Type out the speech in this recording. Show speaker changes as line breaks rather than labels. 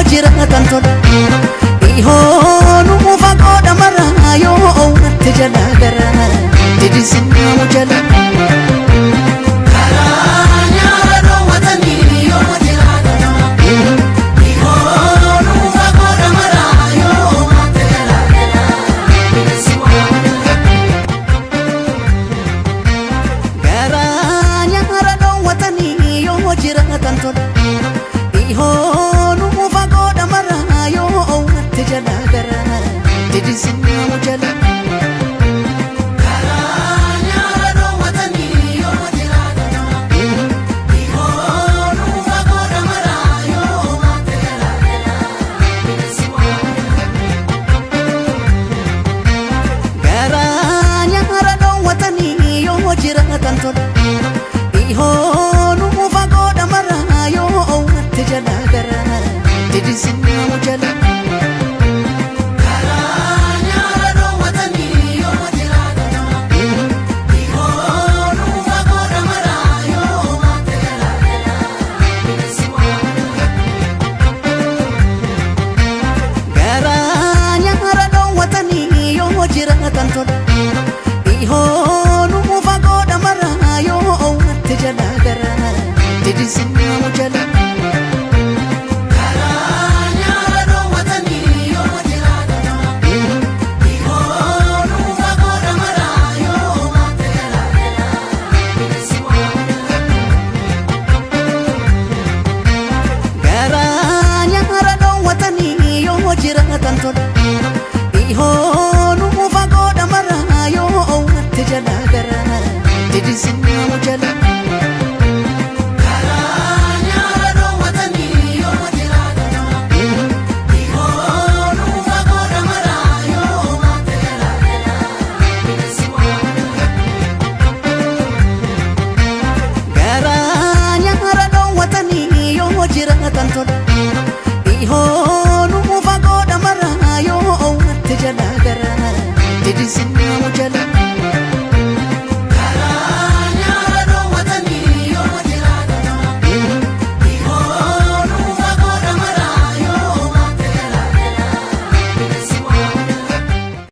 Jiraatan tola. Dhihoonuu fagoodha maraa yoo owwatte jala gara didisinnaamu jala.
Karaa nyaara dhoowwatanii yoo jiraatan tola. Dhihoonuu fagoodha maraa yoo owwatte jala gara didisi waamu jala.
Garaa nyaara dhoowwatanii yoo jiraatan tola. Dhihoonuu fagoodha maraa yoo owwatte jala gara didisinnaamu jala.
Karaa nyaara dhoowwatanii yoo jiraatan tola. Dhihoonuu fagoodha maraa yoo owwatte jala gara didisi waamu jala.
Garaa nyaara dhoowwatanii yoo jiraatan tola. Dhihoonuu fagoodha maraa yoo owwatte jala gara didisinnaamu jala.
Karaa nyaara dhoowwatanii yoo jiraatan tola. Dhihoonuu fagoodha maraa yoo owwatte jala gara didisi waamu jala.
Garaa nyaara dhoowwatanii yoo jiraatan tola. Dhihoonuu fagoodha maraa yoo owwatte jala gara didisinnaamu jala.
Karaa nyaara dhoowwatanii yoo jiraatan tola. Dhihoonuu fagoodha maraa yoo owwatte jala gara didisi waamu jala.
Garaa nyaara dhoowwatanii yoo jiraatan tola. Dhihoonuu fagoodha maraa yoo owwatte jala gara didisinnaamu jala.
Karaa nyaara dhoowwatanii yoo jiraatan tola. Dhihoonuu fagoodha maraa yoo owwatte jala gara didisi waamu jala.
Garaa nyaara dhoowwatanii yoo jiraatan tola. Dhihoonuu fagoodha maraa yoo owwatte jala gara didisinnaamu jala.